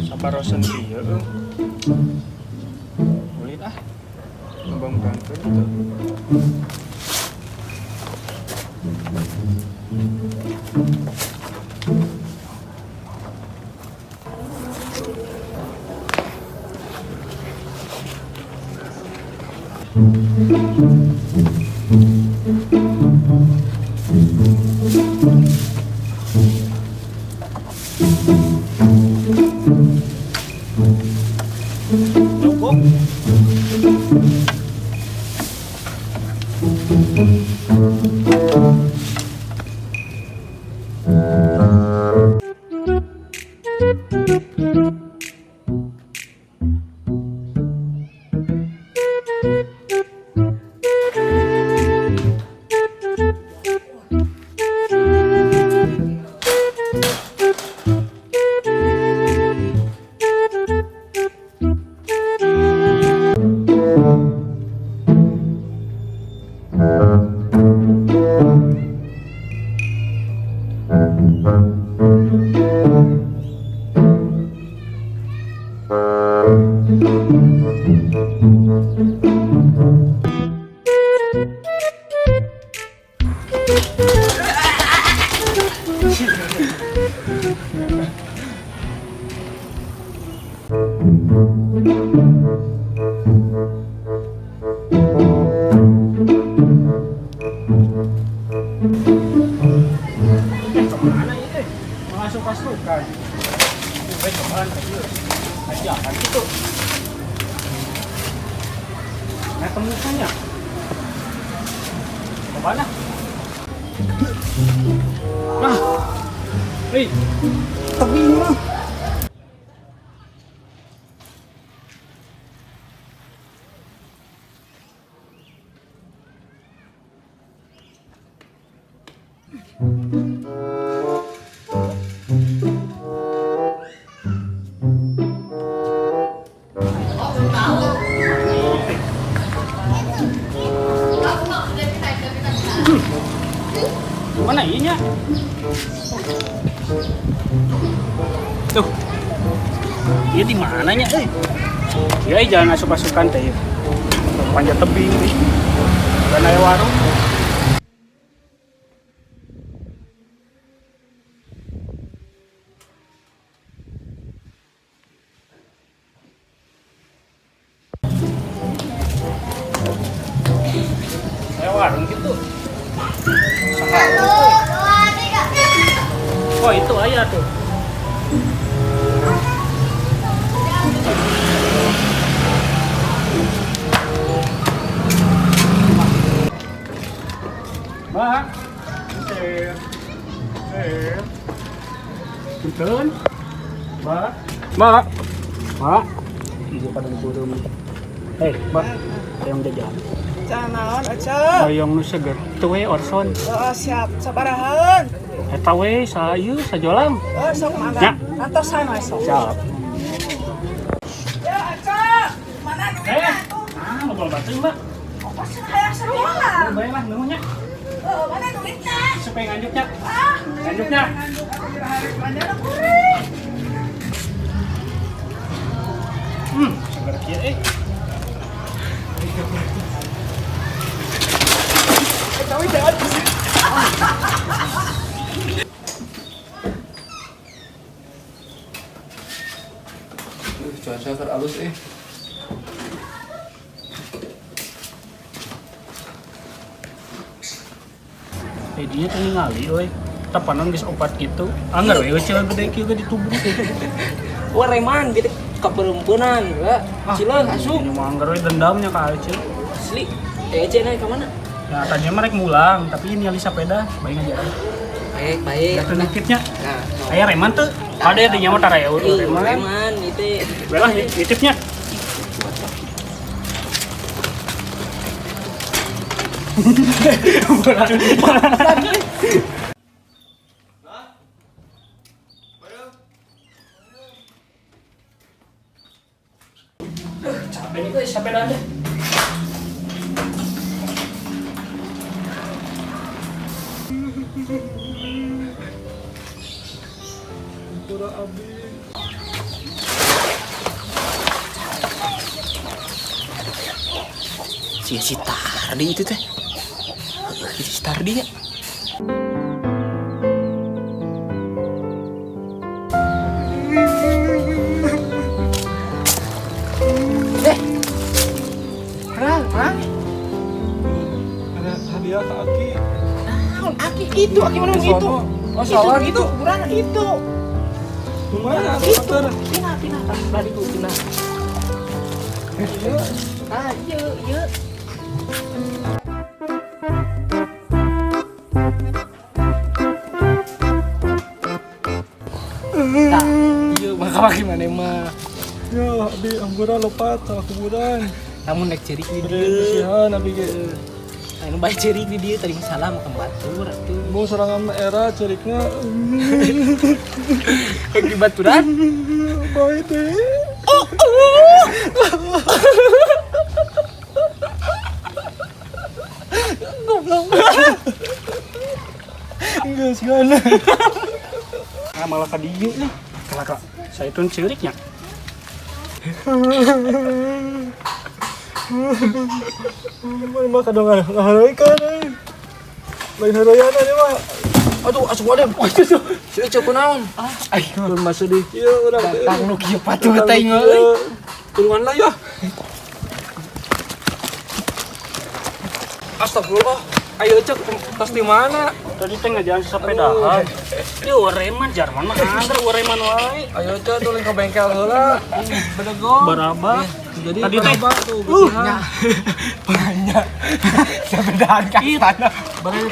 Sabarosen kieu euy. Ulin ah. Ngembangkeun gitu. Cukup. Kemana ya eh? Masuk pasukan. Eh, kemana ieu? Ajakan gitu. Nah, temukannya. Kemana? Ah. Hei, tebing mah. Mana iya nya? Tuh. Iya di mananya eh? Ya jalan asup-asukan teh. Panjat tebing nih. Dan aya warung. Aya warung gitu. Satu, dua, tiga. Oh, itu aya tuh. Mbak. Eh. Eh. Punten. Mbak. Mbak. Mbak. Ieu pada beureum. Hei, Mbak. Hayang jajan. Jangan naon, Ece. Hayang nu seger. Teu we Orson. Oh, siap. Sabarahaeun? Eta we sa ieu sajolang. Oh, sok mangga. Ya. Antosan we sok. Siap. Ya, Ece. Mana duitna Eh, tuh? ah, ngobrol batu, Mbak. Apa sih hayang sajolang? Bayar lah nuhunnya. Oh, mana duitna? Supaya nganjuknya. Ah, Nganjuknya. nganjuk atuh hari bandara kuring. Seger kieu eh. Eh, tapi jangan. Cuaca keur alus eh. Eh, dia tuh ningali euy. Tapanan geus opat gitu. Anggar we euy gede kieu ge ditubruk. Wah reman gitu kaperempunan enggak. Cila asup Ini mah anggar we dendamnya ka Acil. asli. Eh Ece naik ke mana? Nah, tadinya mereka mulang, tapi ini ali sepeda, baik aja. Baik, baik. Ya nitipnya. Nah, Aya reman tuh. Ada dinya mah tara eueuh reman. reman. Reman itu. Belah nitipnya. Beni euy sepedaan deh. Pura abi. Si Tardi itu teh. Si Tardi ya. Eh. Perang, perang. Ada hadiah ke Aki. Naon aki itu, aki mana itu? Oh, salah itu, gitu. Kuburan itu. Lumayan, Itu. atuh. Pindah, pindah, belah itu, pindah. Iya. Ah, iya, iya. Tah, iya maka bagi mana mah. Ya, abi anggura lepat sama kuburan. Namun naik cerik di Beri dia. bersihan abi ge. Anu bae cerik di dia tadi masalah makan batur atuh. Mau serangan era ceriknya. Di baturan. Baik deh. Goblok. Enggak segala. Ah malah ka dieu nih. Kalah kak. Saya tun ceuriknya. Mana mah kadang ngahareuikeun euy. Lain hareuyan ieu mah. Aduh, asup ada. Si Ece kunaon? Ah, ai belum masuk di. Ieu urang teh. Datang nu kieu patuh teh euy. Tulungan lah ya. Astagfirullah. Ayo cek tas di mana? Tadi teh ngajalan sepedahan. Ieu reman Jerman mah angger reman wae. Ayo cek tulung ke bengkel heula. Bedegong. Barabah. Jadi Tadi teh barabah tuh bersihan. Banyak. Sepedahan ka tanah.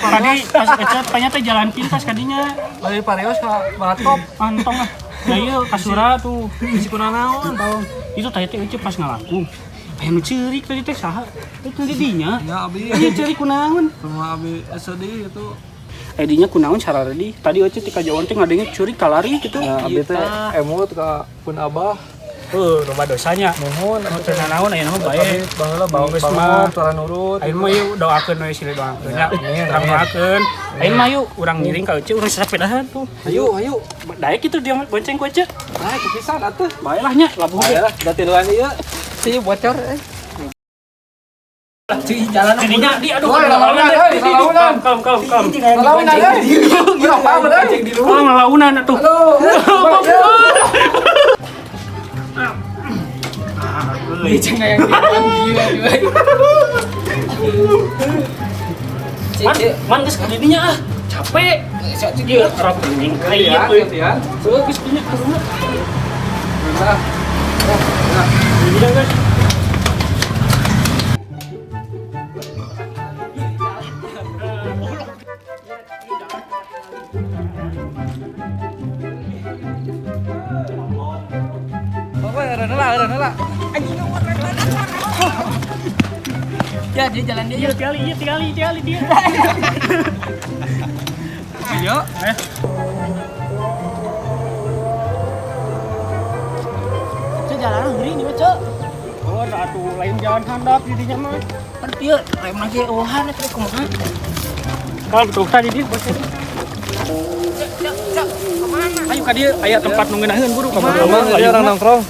Tadi pas Ece tanya teh jalan pintas kadinya. Bari parios ka Baratop. Antong ah. Ya ieu kasura tuh. Bisi kunanaon. Itu tadi teh Ece pas ngalangkung. Aya nu ceurik tadi teh saha? Itu di dinya. Ya abi. Ieu ceurik kunaon? Rumah abi sedih itu. Eh dinya kunaon sararedi. Tadi Ece ti kajauhan teh ngadenge ceurik kalari gitu. Ya abi teh emut ka pun abah. Loba dosanya. Nuhun. Oh, teu nanaon aya nama Abi bae. baheula bawa Geus bangun mah. tora nurut. Ayeuna mah yuk doakeun we silih doakeun nya. Amin, Urang amin. doakeun. Ayeuna mah yuk urang ngiring ka Ece urang sapedahan tuh. Ayo, ayo. Daek kitu dia bonceng ku Ece. Nah, kepisan atuh. Bae lah nya labuh ge. Ayo lah, da tiluan ieu. Si bocor euy. Si jalan Jadinya di aduh Woi, lalaunan, euy, lalaunan. Kalem kalem kalem. Lalaunan euy. Urang paham euy. Oh, lalaunan atuh. Dia cenah yang di depan dia. Man, man geus ka dinya ah. Capek. Ieu rok anjing ka ieu euy. Ya. Geus dinya ka rumah. Nah. Dinya guys. Bapak heula, heula. Anjing Ya, dia jalan dia. Iya, tiali, iya, tiali, tiali dia. Ayo. Eh. Cek jalan heuri nih, Cek. Oh, atuh lain jalan handap didinya mah. Kan ieu rem lagi eueuhan teh kumaha. Kalau tuh tadi dia bos. Cek, cek, kemana? Ayo ka dieu aya tempat nu ngeunaheun buru ka Emang mana. dia orang nongkrong.